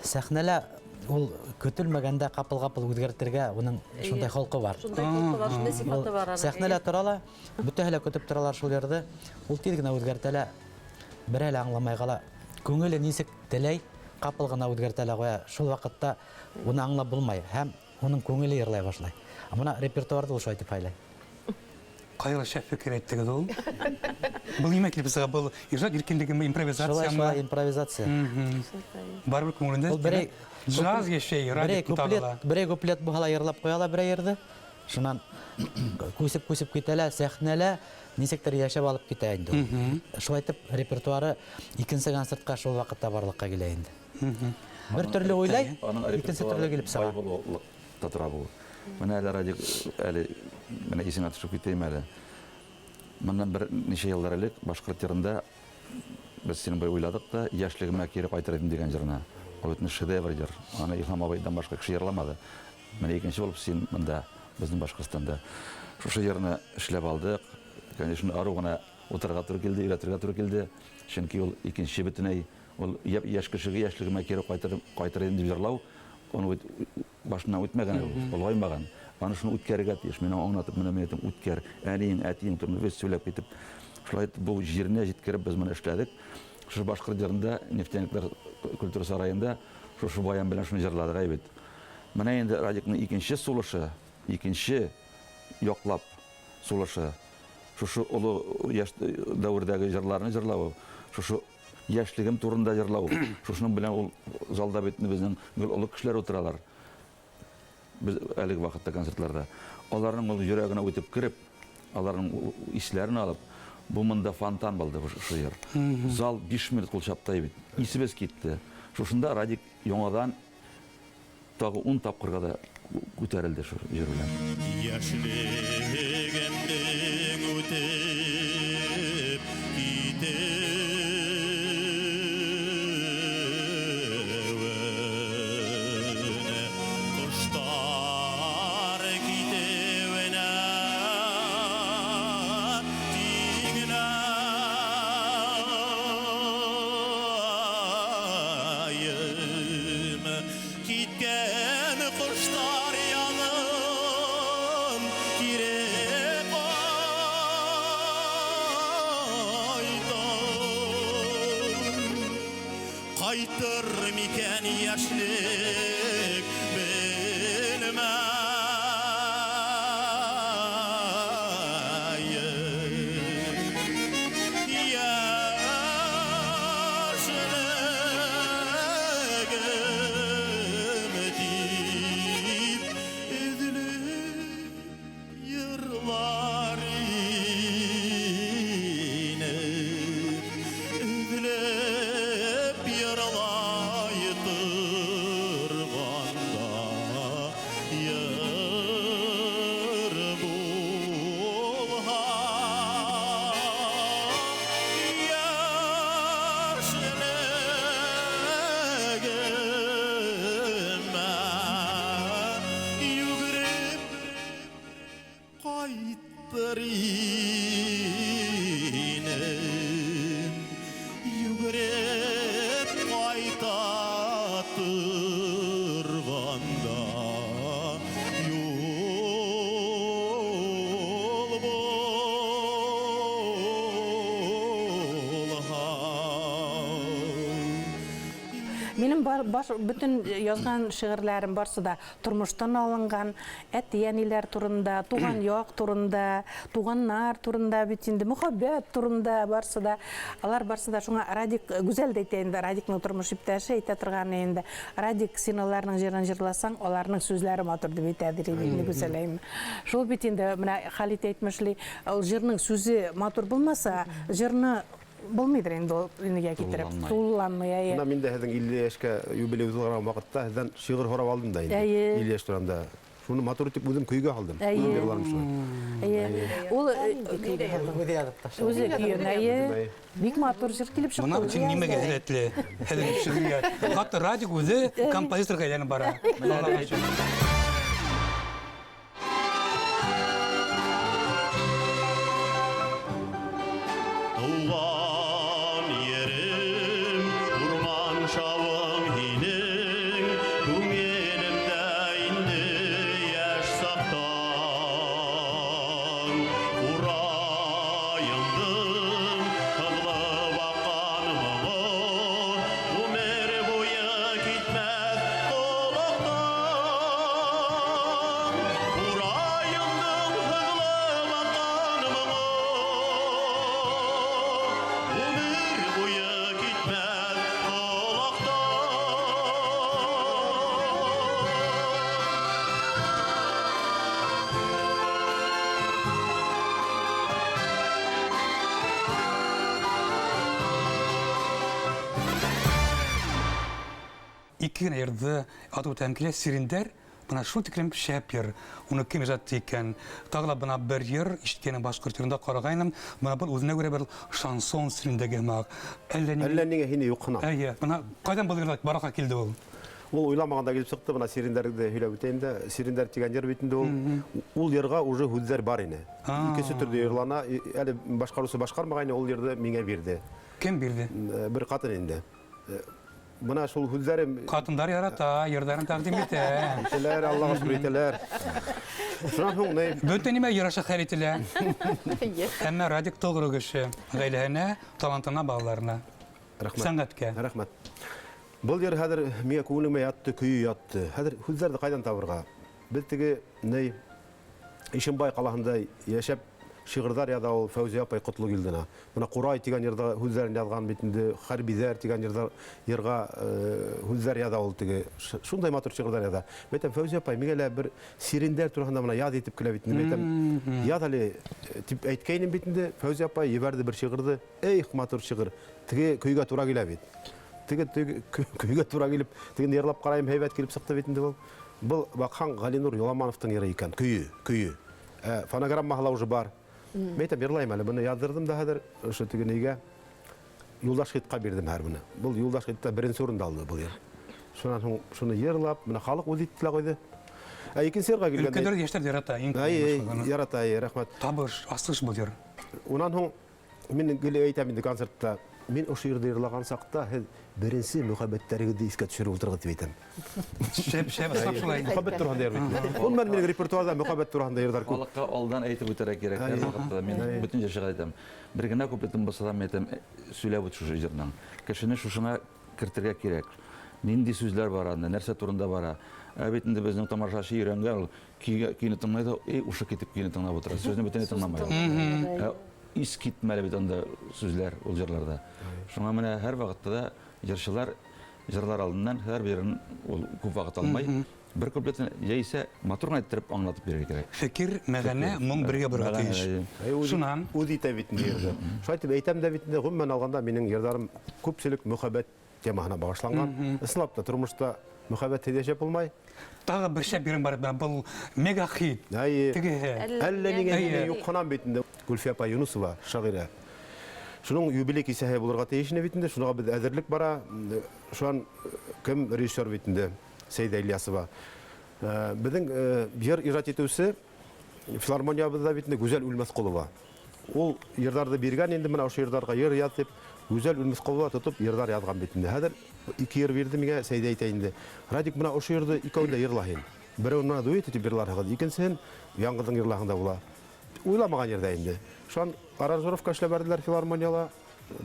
Сәхнәлә ул көтөлмәгәндә ҡапыл-ҡапыл үҙгәртергә уның шундай холҡо бар. Шундай холҡо бар, шундай сифаты бар аның. Сәхнәлә тора ла, бөтәһе лә көтөп торалар шул йырҙы. Ул тиҙ генә үҙгәртә лә, берәй лә аңламай ҡала. Күңеле нисек теләй, ҡапыл ғына үҙгәртә лә ҡуя. Шул ваҡытта уны аңлап булмай һәм уның күңеле йырлай башлай. Ә бына репертуарҙы ул шулай итеп һайлай. Ҡайһы шәп фекер әйттегеҙ ул. Был нимә килеп сыға? Был ижад иркенлегеме, импровизацияме? Шулай, шулай, импровизация. Барыбер күңелендә Ул берәй джаз йәшәй, радио тағыла. Берәй куплет булһа ла йырлап ҡуя ла берәй йырҙы. Шунан күсеп-күсеп китә лә, сәхнәлә нисектер йәшәп алып китә инде ул. Шулай итеп репертуары икенсе концертҡа шул ваҡытта барлыҡҡа килә инде. Бер төрлө уйлай, Аның икенсе төрлө килеп сыға. Бай булыулыҡта тора бу. Менә әле Радик, әле менә исеңә төшөп китәйем әле. Моннан бер нисә йыллар элек башҡорт йырында беҙ синең бай уйладыҡ та, йәшлегемә кире ҡайтыр инем дигән йырына. Ул бит шедевр йыр. Аны Илһам абайҙан башҡа кеше йырламады. Менә икенсе булып син монда, беҙҙең Башҡортостанда. Шушы йырны эшләп алдыҡ. Конечно, арыу ғына ултырырға тура килде, өйрәтергә тура килде. Сөнки ул икенсе бөтөнләй, ул йәш кешегә йәшлегемә кире ҡайтыр инем дип йырлау, уны бит башынан үтмәгән ул, олғаймаған. Аны шуны үткәрергә тейеш. Мин аңлатып, менә мин әйтәм, үткәр. Әниең, әтиең турында беҙ сөйләп китеп, шулай итеп был еренә еткереп беҙ моны эшләдек. Шушы башҡорт йырында, Нефтяниклар культура сарайында шушы баян белән шуны йырладыҡ әй бит. Менә инде Радикның икенсе сулышы, икенсе яҡлап сулышы, шушы оло йәш дәүерҙәге йырларны йырлауы, шушы йәшлегем турында йырлау, шушының белән ул залда бит инде беҙҙең гел оло кешеләр ултыралар. Беҙ әлеге ваҡытта концертларҙа. Аларның ул йөрәгенә үтеп кереп, аларның исләрен алып, бу монда фонтан булды ошо йыр. Зал 5 минут ҡул чаптай бит. Исебеҙ китте. Шушында Радик яңадан тағы 10 тапҡырға да күтәрелде шу йыр белән. Йәшлегемдең үтеп китеүенә, ҡоштар китеүенә тиңләйем. Киткән ҡоштар ялын кире ҡайтыр. Ҡайтыр микән йәшлек белмәйем. Йүгереп кайта торганда юл булһа. Минем бар, баш, бөтен язган шигырьләрем барсы да тормыштан алынган, әти-әниләр турында, туган як турында, туганнар турында бит инде, мөхәббәт турында барсы да. Алар барсы да шуңа Радик Гүзәл дә әйтә инде, Радикның тормыш иптәше әйтә торган инде. Радик, син аларның җырын җырласаң, аларның сүзләре матур дип әйтә ди инде Гүзәл әйме. Шул бит инде менә Халит әйтмешли, ул җырның сүзе матур булмаса, җырны булмыйдыр инде ул инегә китереп. Тулыланмай. Тулыланмый, әйе. Менә мин дә һеҙҙең 50 йәшкә юбилей уҙғарған ваҡытта һеҙҙән шиғыр һорап алдым да инде. Әйе. 50 йәш турында. Шуны матур итеп үҙем көйгә һалдым. Әйе. Үҙем йырланым шуны. Әйе. Ул Үҙе яҙып ташланы. үзе көйөн, әйе. Әйе. Бик матур җыр килеп чыкты. Бына өсөн нимәгә һәләтле, һеҙҙең шиғриәт. Хатта Радик үҙе композиторға әйләнеп бара. Аллаға шөкөр. Туган ерем, урман шавың һинең, күңелемдә инде яшь саптан. Урайыңдың тығылып аҡҡан моңо, ғүмер буйы китмәҫ ҡолаҡтан. Урайыңдың һығылып аҡҡан моңо, ғүмер буйы китмәҫ ҡолаҡтан. Ике генә йырҙы атып үтәм килә, Сирендәр, бына шул тиклем шәп йыр. Уны кем ижад икән? Тағы ла бына бер йыр ишеткәнем башҡорт йырында ҡарағайным. Бына был үҙенә күрә бер шансон стилендәге һымаҡ. Әллә ни. Әллә ниңә һине юҡһына. Әйе, бына ҡайҙан был йыр барлыҡҡа килде ул? Ул уйламағанда килеп сыҡты, бына Сирендәрҙе һөйләп үтәйем дә. Сирендәр тигән йыр бит инде ул. Ул йырға уже һүҙҙәр бар ине. Икенсе төрлө йырлана, әле башҡарыусы башҡармағайны, ул йырҙы миңә бирҙе. Кем бирҙе? Бер ҡатын инде. Бына шул һүҙҙәрем Ҡатындар ярата, йырҙарын тәҡдим итә. Итәләр, Аллаға шөкөр итәләр. Шунан һуң ни? Бөтә нимә йыр аша хәл ителә. Әммә Радик тоғро кеше. Ғаиләһенә, талантына, балаларына. Рәхмәт. Сәнғәткә. Рәхмәт. Был йыр хәҙер миңә күңелемә ятты, көйө ятты. Хәҙер һүҙҙәрҙе ҡайҙан табырға? Беҙ теге ни Ишембай ҡалаһында йәшәп шиғырҙар яҙа ул Фәүзиә апай Ҡотлогилдина. Бына Ҡурай тигән йырҙа һүҙҙәрен яҙған бит инде, Хәрбиҙәр тигән йырҙа, йырға һүҙҙәр яҙа ул теге. Шундай матур шиғырҙар яҙа. Мин әйтәм, Фәүзиә апай, миңә лә бер сирендәр тураһында бына яҙ итеп килә бит инде. Мин әйтәм, яҙ әле тип әйткәйнем бит инде. Фәүзиә апай ебәрҙе бер шиғырҙы. Эй, матур шиғыр. Теге көйгә тура килә бит. Теге, теге көйгә тура килеп, тегене йырлап ҡарайым, һәйбәт килеп сыҡты бит инде был. Был баҡһаң Ғәлинур Юламановтың йыры икән, көйө, көйө. Фонограммаһы ла уже бар. Мин әйтәм, йырлайым әле, быны яҙҙырҙым да хәҙер, ошо теге нигә Юлдаш хитҡа бирҙем һәр быны. Был Юлдаш хитта беренсе урынды алды был йыр. Шунан һуң шуны йырлап, бына халыҡ үҙ итте лә ҡуйҙы. Ә икенсе йырға килгәндә Өлкәндәр, йәштәр ярата, иң Әй, әй, күп ярата, әй, рәхмәт. Табыш, асыш был йыр. Унан һуң мин гел әйтәм инде концертта, мин ошо йырҙы йырлаған саҡта һеҙ беренсе мөхәббәттәрегеҙҙе иҫкә төшөрөп ултырығыҙ тип әйтәм. Шәп, шәп, ысынлап шулай. Мөхәббәт тураһында йыр бит. Ғөмүмән, минең репертуарҙа мөхәббәт тураһында йырҙар күп. Халыҡҡа алдан әйтеп үтәргә кәрәк. Һәр ваҡытта мин бөтөн йырсыға әйтәм. Бер генә куплетым булһа ла, мин әйтәм, сөйләп үт шушы йырның. Кешене шушыңа кертергә кәрәк. Нинди сүзләр бар анда, нәрсә турында бара. Ә бит инде безнең тамашачы өйрәнгән, ул көйне тыңлай да, эй, ушы китеп көйне тыңлап утыра. Сүзне бөтенләй тыңламай. Ә ис китмәле бит анда сүзләр ул җырларда. Шуңа менә һәр вакытта да җырчылар җырлар алдыннан һәр берен ул күп вакыт алмай, бер куплетын яисә матур гына иттереп аңлатып бирергә кирәк. Фекер, мәғәнә, моң бергә барырга Мәғәнә, тейеш. әйе. Әй, Шунан. үҙ итә бит инде йырҙы. Шулай итеп әйтәм дә бит инде, ғөмүмән алғанда минең йырҙарым күпселек мөхәббәт темаһына бағышланған. Ысынлап та тормошта мөхәббәт йәшәп булмай. Тағы бер шәп йырым бар, бына был мега хит. Әйе. Тегеһе. Әллә ниңә Әйе. һине юҡһынам бит инде. Гөлфиә апай Юнусова, шағирә. Шуның юбилей кисәһе булырға тейеш ине бит инде. Шуға беҙ әҙерлек бара. Шунан кем режиссер бит инде? Сәйҙә Ильясова. Беҙҙең йыр ижад итеүсе филармониябыҙҙа бит инде Гүзәл Үлмәҫҡолова. Ул йырҙарҙы биргән инде, бына ошо йырҙарға йыр яҙ тип. Гүзәл Үлмесҡолова тотоп йырҙар яҙған бит инде. Хәҙер ике йыр бирҙе миңә, Сәйҙә әйтә инде. Радик, бына ошо йырҙы икәүен дә йырла һин. Берәүен менә дуэт итеп йырларһығыҙ, икенсеһен яңғыҙың йырлаһаң да була. Уйламаған ерҙә инде. Шунан аранжировка эшләп бәрҙеләр филармонияла.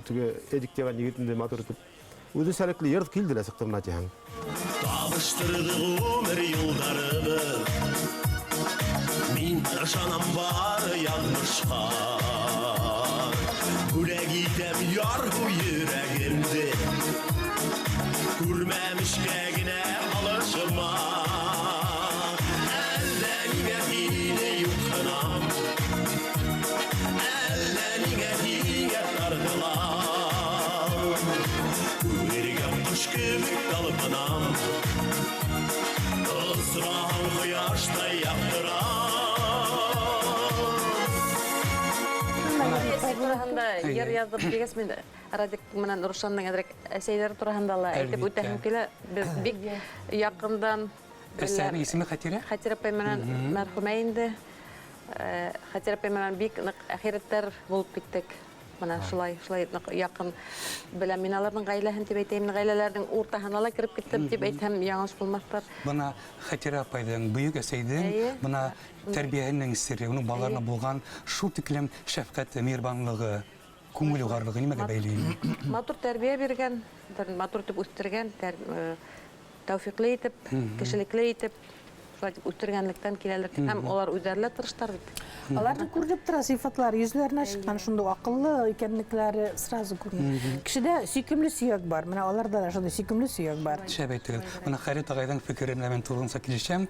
Теге Эдик тигән егет инде матур итеп. Үҙенсәлекле йыр килде лә сыҡты бына тиһәң. Табыштырҙы ғүмер юлдарыбыҙ. Мин ышанам бары яҙмышҡа. Бүләк итәм ярһыу йөрәгемде. Күрмәмешкә генә алышма. Әллә ниңә һине юҡһынам. Әллә ниңә һиңә тартылам. Күргән ҡош кебек талпынам. Осраһаң ҡояштай яҡтырам. Әсәй тураһында йыр яҙҙым тигәс, мин Радик менән Рушандың әҙерәк әсәйҙәре тураһында ла әйтеп үтәһем килә. Беҙ бик яҡындан Әсәйенең исеме Хәтирә? Хәтирә апай менән мәрхүмә инде. Хәтирә апай менән бик ныҡ әхирәттәр булып киттек. Бына шулай ныҡ яҡын беләм мин аларҙың ғаиләһен тип әйтәйем, ғаиләләрҙең уртаһына ла кереп киттем тип әйтһәм, яңылыш булмаҫтыр. Бына Хәтирә апайҙың, бөйөк әсәйҙең, бына тәрбиәһенең сере, уның балаларына булған шул тиклем шәфҡәте, миһербанлығы, күңел юғарылығы нимәгә бәйле инде? Матур тәрбиә биргән, матур итеп үҫтергән, тәүфиҡле итеп, кешелекле итеп, шулай итеп үҫтергәнлектән киләлер. Һәм улар үҙҙәре лә тырыштар бит. Аларҙы күренеп тора сифатлар, йөҙләренә сыҡҡан шундай аҡыллы икәнлекләре сразу күренә. Кешедә сөйкөмлө сөйәк бар, менә аларҙа ла шундай сөйкөмлө сөйәк бар. Шәп әйттегеҙ. Бына Хәрит ағайҙың фекере менән мин тулыһынса килешәм.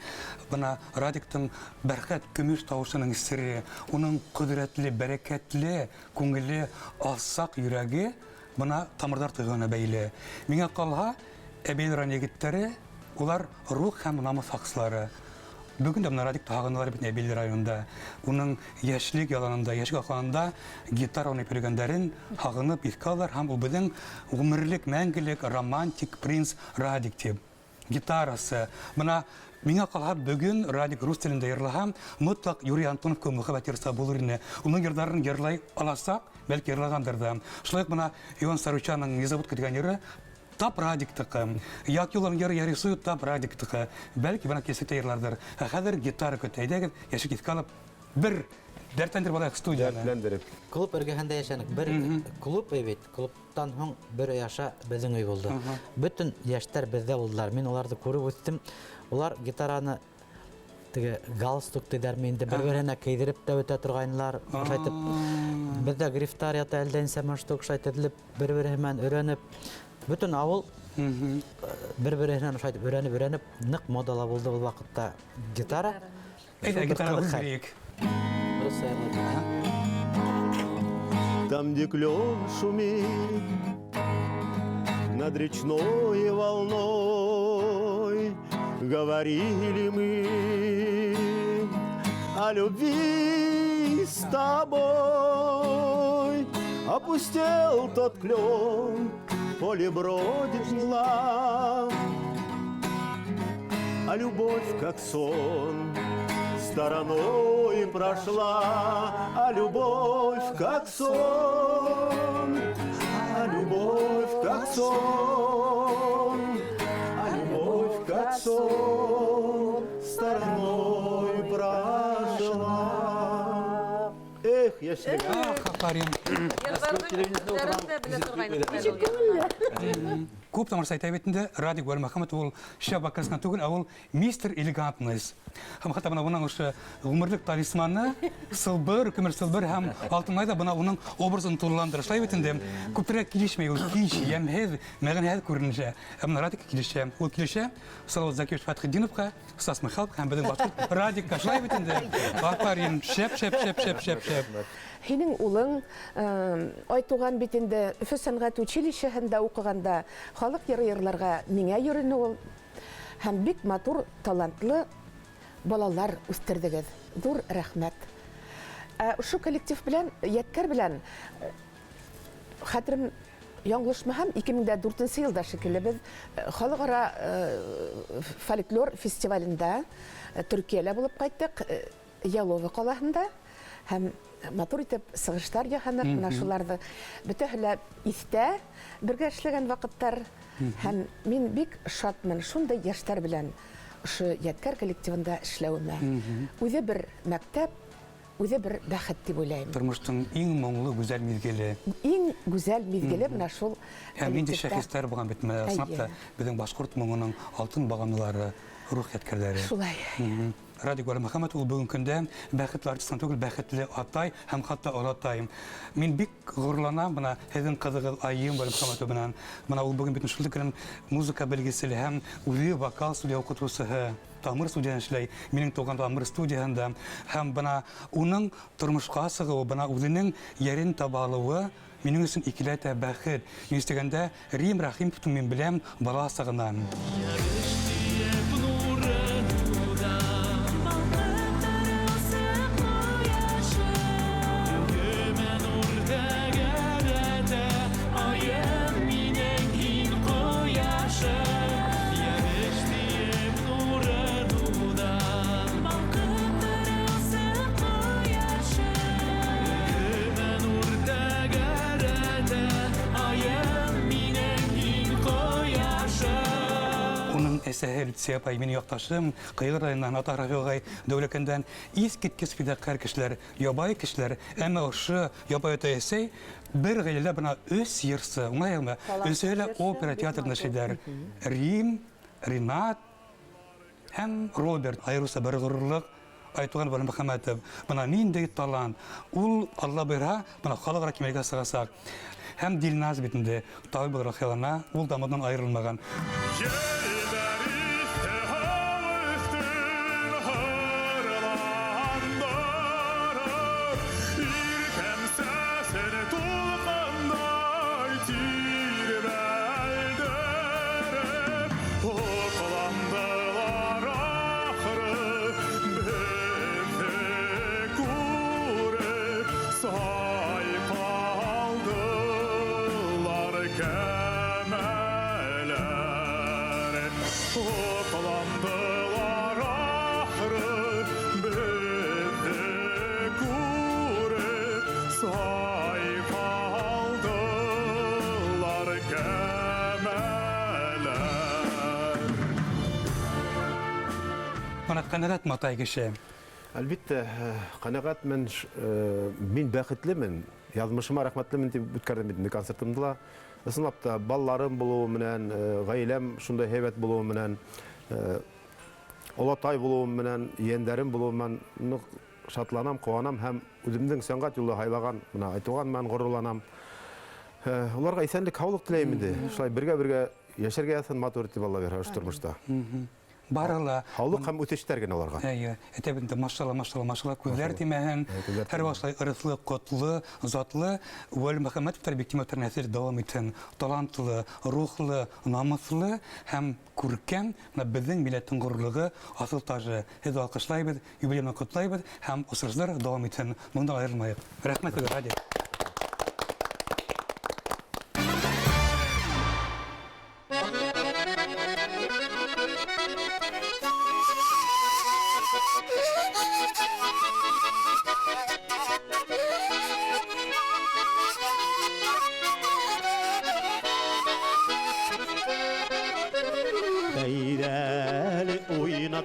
Бына Радиктың бәрхәт көмөш тауышының сере, уның ҡөҙрәтле, бәрәкәтле, күңелле, алсаҡ йөрәге бына тамырҙар тойғоһона бәйле. Миңә ҡалһа, Әбейҙ район егеттәре, улар рух һәм намыҫ һаҡсылары. Бөгөн дә бына Радикты һағыналар бит Әбейҙ районында. Уның йәшлек яланында, йәшлек аҡланында гитара уйнап йөрөгәндәрен һағынып иҫкә алалар һәм ул беҙҙең ғүмерлек, мәңгелек романтик принц Радик тип. Гитарасы. Бына миңә ҡалһа, бөгөн Радик рус телендә йырлаһа, мотлаҡ Юрий Антоновка мөхәббәт йырса булыр ине. Уның йырҙарын йырлай аласаҡ, бәлки йырлағандыр ҙа. Шулай уҡ бына Иван Саручаның Незабудка тигән йыры тап Радиктыҡы. Як юлын йыр я рисую тап Радиктыҡы. Бәлки бына киләсәктә йырларҙыр. Ә хәҙер гитара көтә. Әйҙәгеҙ, йәшел иҫкә алып, бер дәртләндереп алайыҡ студияны. Дәртләндереп. Клуб эргәһендә йәшәнек. Бер клуб бит, клубтан һуң бер өй аша беҙҙең өй булды. Бөтөн йәштәр беҙҙә булдылар. Мин уларҙы күреп үҫтем. Улар гитараны теге галстук тиҙәрме инде, бер-береһенә кейҙереп тә үтә торғайнылар. Ошолай итеп, беҙҙә грифтар ята әлдә нисә штук, ошолай теҙелеп, бер-береһе менән өйрәнеп, бөтөн ауыл бер-береһенән ошолай итеп өйрәнеп, өйрәнеп, ныҡ модала булды ул ваҡытта гитара. Әйҙә, Шул бер гитара ҡыҙыҡ хәл. үҙгәрейек. Там, где клен шумит над речной волной, говорили мы о любви с тобой. Опустел тот клен, поле бродит мгла, а любовь, как сон, стороной прошла, а любовь, как сон, а любовь, как сон, а любовь, как сон, стороной прошла. Эх, я себе. Ах, афарин. Күп тамырсы әйтә бит инде, Радик Вәлмөхәмәтов ул шәп вокалист кенә түгел, ә ул мистер элегантность. Һәм хатта бына уның ошо ғүмерлек талисманы сылбыр, көмөш сылбыр һәм алтынай да бына уның образын тулыландыра. Шулай бит инде, күптәргә килешмәй ул, кич, йәмһеҙ, мәғәнәһеҙ күренешә. Ә бына Радикка килешә. Ул килешә Салават Закирович Фәтхетдиновҡа, Стас Михайловҡа һәм беҙҙең башҡорт Радикка. Шулай бит инде. Афарин, шәп, шәп, шәп, шәп, шәп, шәп. Һинең улың Айтуған бит инде Өфө сәнғәт училищеһында уҡығанда халыҡ йыры йырларға миңә йөрөнө ул. Һәм бик матур, талантлы балалар үҫтерҙегеҙ. Ҙур рәхмәт. Ошо коллектив белән, Йәткәр белән, хәтерем яңылышмаһам, ике мең дә дүртенсе йылда шикелле беҙ халыҡ-ара фольклор фестивалендә Төркиәлә булып ҡайттыҡ, Ялова ҡалаһында. Һәм Матур итеп сығыштар яһаныҡ, менә шуларҙы бөтәһе лә иҫтә, бергә эшләгән ваҡыттар. Һәм мин бик шатмын шундай йәштәр белән ошо Ядкәр коллективында эшләүемә. Үҙе бер мәктәп, үҙе бер бәхет тип уйлайым. Тормоштоң иң моңло гүзәл миҙгеле. Иң гүзәл миҙгеле менә шул. Һәм нинди шәхестәр булған бит, менә ысынлап та беҙҙең башҡорт моңоноң алтын бағаналары, рух ядкәрҙәре. Шулай. Радик Вәлимөхәмәт ул бөгөн көндә бәхетле артист түгел, бәхетле атай һәм хатта олатай. Мин бик ғорурланам бына һеҙҙең ҡыҙығыҙ Айым Вәлимөхәмәтова менән. Бына ул бөгөн бит шул тиклем музыка белгесе һәм үҙе вокал студия уҡытыусыһы, Тамыр студияһында эшләй, минең тыуған Тамыр студияһында. Һәм бына уның тормошҡа сығыуы, бына үҙенең йәрен таба алыуы минең өсөн икеләтә бәхет. Ни өстәгәндә Рим Рәхимовты мин беләм бала сағынан. Әсәһе Люция апай, минең яҡташым, Ҡыйғы районынан, Ата Рафил ағай Дәүләкәндән иҫ киткес фиҙаҡәр кешеләр, ябай кешеләр, әммә ошо ябай атай әсәй бер ғаиләлә бына өс йырсы, уңайһыңмы? Өсөһө лә опера театрында эшләйҙәр. Рим, Ринат һәм Роберт. Айырыуса бер ғорурлыҡ Айтуған Вәлимөхәмәтов. Бына ниндәй талант. Ул, Алла бойорһа, бына халыҡ-ара кимәлгә сығасаҡ. Һәм Дилназ бит инде табип булырға хыяллана, ул да бынан айырылмаған. Ҡәнәғәт матай кеше? Әлбиттә, ҡәнәғәтмен, мин бәхетлемен, яҙмышыма рәхмәтлемен тип үткәрҙем бит инде концертымды ла. Ысынлап та, балаларым булыуы менән, ғаиләм шундай һәйбәт булыуы менән, олатай булыуы менән, ейәндәрем булыуы менән ныҡ шатланам, ҡыуанам һәм үҙемдең сәнғәт юлы һайлаған, бына Айтуған менән ғорурланам. Уларға иҫәнлек, һаулыҡ теләйем инде. Шулай бергә-бергә йәшәргә яҙһын, матур итеп Алла бирһә ошо тормошта. Бары ла Һаулыҡ һәм үҫештәр генә уларға. Эйе, әйтә бит инде, машалла, машалла, машалла, күҙҙәр тимәһен, Күҙҙәр һәр ваҡыт ырыҫлы, ҡотло, затлы Вәлимөхәмәтовтар Биктимовтар нәҫел дауам итһен. Талантлы, рухлы, намыҫлы һәм күркәм, бына беҙҙең милләттең ғорурлығы, аҫыл тажы. Һеҙҙе алҡышлайбыҙ, юбилей менән ҡотлайбыҙ һәм осрашыуҙар дауам итһен. Бында айырылмайыҡ. Рәхмәт һеҙгә, Радик.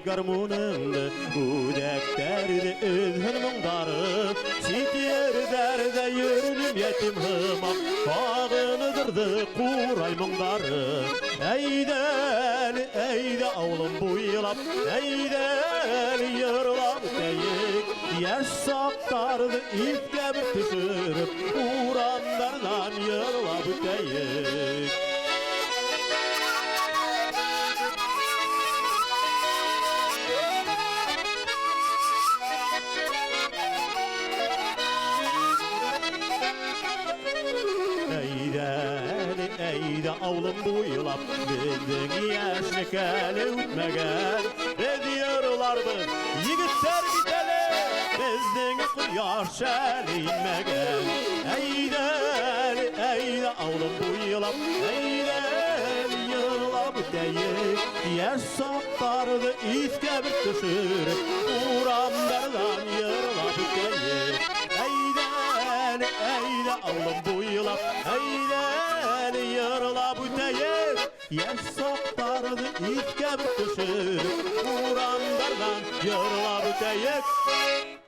Гармуныңды, үҙәктәрҙе өҙһөн моңдары, сит ерҙәрҙә йөрөнөм ятим һымаҡ, һағыныҙырҙы ҡурай моңдары. Әйҙә әле, әйҙә ауылым буйлап, әйҙә әле йырлап үтәйек, йәш саҡтарҙы иҫкә бер төшөрөп, урамдарҙан йырлап үтәйек. Әйҙә ауылым буйлап, беҙҙең йәшлек әле үтмәгән. Беҙ йырларбыҙ, егеттәр бит әле, беҙҙең ҡояш әле инмәгән. Әйҙә әле, әйҙә ауылым буйлап, әйҙә әле йырлап үтәйек. Йәш саҡтарҙы иҫкә бер төшөрөп, урамдарҙан йырлап үтәйек. Әйҙә буйлап, әйҙә әле йырлап үтәйек. Йәш саҡтарҙы иҫкә бер төшөрөп, урамдарҙан йырлап үтәйек.